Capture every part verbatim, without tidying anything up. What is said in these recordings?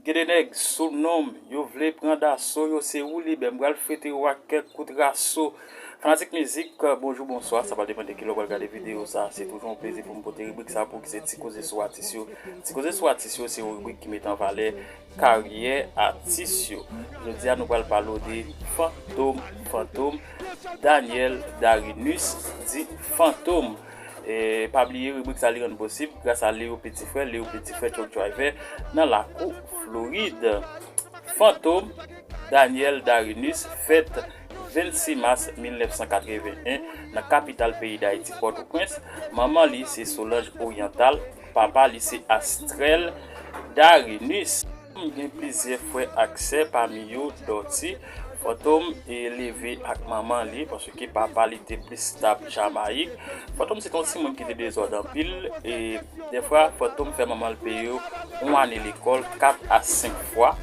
Gen de nèg sou non m, yo vle pran daso, yo se woulibè, m pral fete yo ak kèk kout raso. Fanatik mizik, bonjou, bonswa, sa va depann de kilè w pral gade videyo sa. Se toujou yon plezi pou m pote ribrik sa pou ki se Ti Koze sou Atis yo. Ti Koze sou Atis yo se yon ribrik ki mete an valè karyè atis yo. Jodi a nou pral pale w de Fantom, Fantom, Daniel Darinus, di Fantom. E pa bliye ribrik sa li rann posib gras a Leo Petit Frè, Leo Petit Frè Truck Driver nan lakou Florid. Fantom Daniel Darinus fèt vennsis mas mil nèf san katreven en nan kapital peyi Dayiti, Pòtoprens. Manman li se Solange Oriental, papa li se Astrel Darinus. Fantom gen plizyè frè ak sè, pami yo Dòti. Fantom e leve ak manman li, paske papa li te plis stab Jamayik. Fantom se te yon timoun ki te dezòd anpil, e dèfwa Fantom fè manman l peye yon ane lekòl, kat a senk fwa.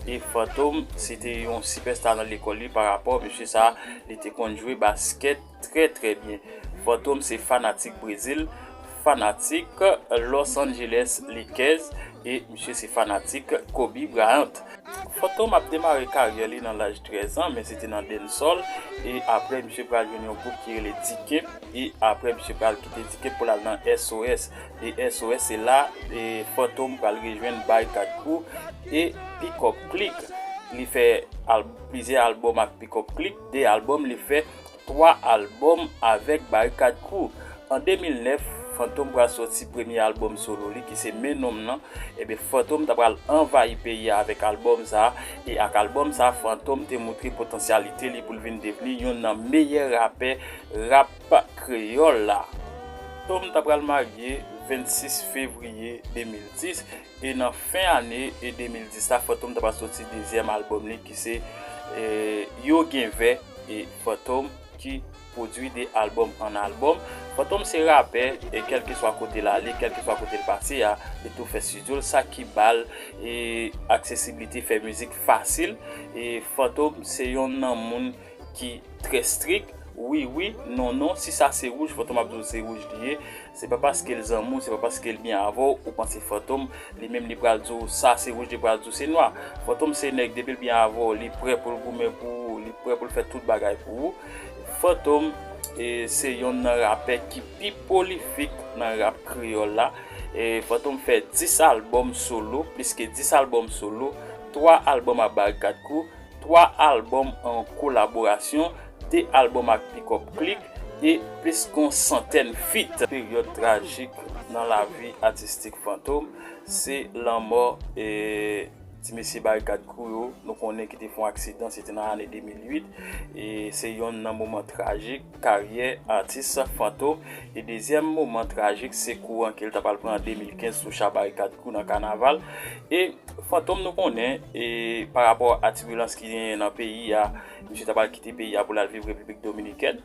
E Fantom se te yon sipèsta nan lekòl li, parapò misye sa, li te konn jwe baskèt trè, trè byen. Fantom se fanatik Brezil, fanatik Los Angeles Lakers, e misye se fanatik Kobe Bryant. Fantom ap demare karyè li nan laj trèz an, men se te nan dancehall, e apre misye pral jwenn yon gwoup ki rele D-Camp, e apre misye pral kite D-Camp pou l al nan S O S. E S O S se la, e Fantom pral rejwenn Barikad Crew e Pickup Click. Li fè al-, plizyè albòm ak Pickup Click, de albòm, li fè twa albòm avèk Barikad Crew. An de mil nèf, Fantom pral sòti premye albòm solo li ki se Men Nonm Nan. Ebyen, Fantom ta pral anvayi peyi a avèk albòm sa a, e ak albòm sa a, Fantom te montre potansyalite li pou l vin devni youn nan meyè rapè rap kreyòl la. Fantom ta pral marye vennsis fevriye de mil dis, e nan fen ane e de mil dis la, Fantom ta pral sòti dezyèm albòm li ki se, e, Yo Gen Vè, e Fantom ki pwodui de albòm an albòm. Fantom se rapè, e kèlkeswa kote l ale, kèlkeswa kote l pase a, li tou fè estidyo l, sa ki ba l, e, aksesiblite fè mizik fasil. E Fantom se yonn nan moun ki trè strik. Wi, wi, non, non, si sa se wouj, Fantom ap di w se wouj li ye. Se pa paske l zanmi w, se pa paske l byen avè w, ou panse Fantom, li menm li pral di w sa se wouj, li pral di w se nwa. Fantom se nèg, depi l byen avè w, li prè pou l goumen pou ou, li prè pou l fè tout bagay pou ou. Fantom, e, se yonn nan rapè ki pi pwolifik nan rap kreyòl la. E, Fantom fè dis albòm solo, plis ke dis albòm solo, twa albòm ak Barikad Crew, twa albòm an kolaborasyon, de albòm ak Pickup Click, e plis ke yon santèn feat. Peryòd trajik nan lavi atistik Fantom, se lanmò, e, ti mesye Barikad Crew yo, nou konnen ki te fè yon aksidan, se te nan ane de mil uit, e se yonn nan moman trajik karyè atis Fantom. E dezyèm moman trajik, se kou an ke l ta pral pran an de mil kenz sou cha Barikad Crew nan kanaval. E Fantom, nou konnen, e parapò a tibilans ki genyen nan peyi a, misye ta pral kite peyi a pou l al viv Repiblik Dominikèn.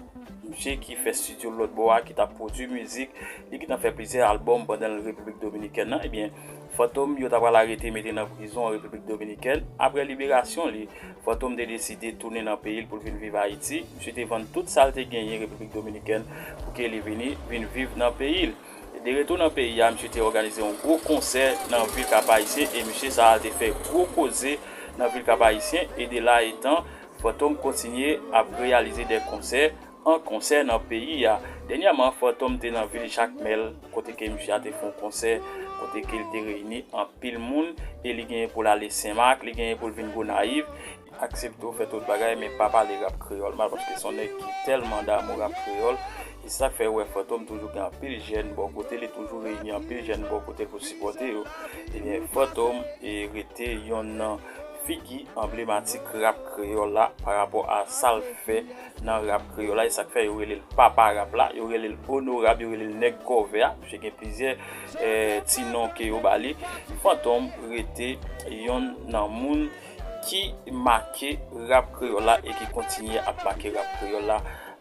Misye ki fè estidyo l lòt bò a, ki t ap pwodui mizik, li gentan fè plizyè albòm pandan l Repiblik Dominikèn nan. Ebyen, Fantom, yo ta pral arete, mete nan prizon an Repiblik Dominikèn. Apre liberasyon li, Fantom te deside tounen nan peyi l pou l vin viv Ayiti. Misye te vann tout sa l te genyen Repiblik Dominikèn pou ke li vini, vin viv nan peyi l. De retou nan peyi a, misye te òganize yon gwo konsè nan vil Kap Ayisyen, e misye sa a te fè gwo koze nan vil Kap Ayisyen, e de la etan, Fantom kontinye ap reyalize de konsè an konsè nan peyi a. Dènyèman, Fantom te nan vil Jakmèl, kote ke misye a te fè yon konsè, kote ke l te reyini anpil moun, e li genyen pou l ale Senmak, li genyen pou l vin Gonayiv. Aksepte w fè tout bagay, men pa pale rap kreyòl mal, paske se yon nèg ki tèlman damou rap kreyòl. E sa k fè w wè Fantom toujou gen anpil jèn bò kote l, li toujou reyini anpil jèn bò kote l pou sipòte yo. Ebyen, Fantom e rete yonn nan figi anblematik rap kreyòl la, parapò a sa l fè nan rap kreyòl la. E sa k fè yo rele l papa rap la, yo rele l onorab, yo rele l nèg kò vè a. Misye gen plizyè, eh, ti non ke yo ba li. Fantom rete yonn nan moun ki make rap kreyòl la e ki kontinye ap make rap kreyòl la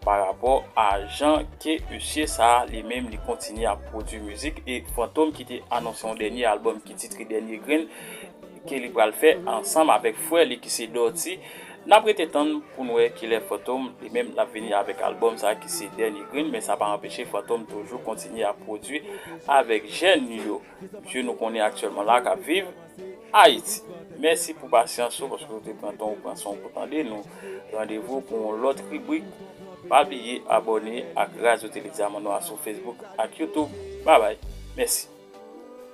parapò a jan ke misye sa a li menm li kontinye ap pwodui mizik. E Fantom ki te anonse yon dènye albòm ki titre Dènye Grenn ke li pral fè ansanm avèk frè li ki se Dòti. N ap rete tann pou n wè kilè Fantom li menm l ap vini avèk albòm sa a ki se Dènye Grenn, men sa pa anpeche Fantom toujou kontinye ap pwodui avèk jèn yo. Misye nou konnen aktyèlman la k ap viv Ayiti. Mèsi pou pasyans ou, paske w te pran tan ou pran son pou tande nou. Randevou pou yon lòt ribrik. Pa bliye abòne ak Radyo Tele Dyaman Nwa sou Facebook ak YouTube. Babay. Mèsi.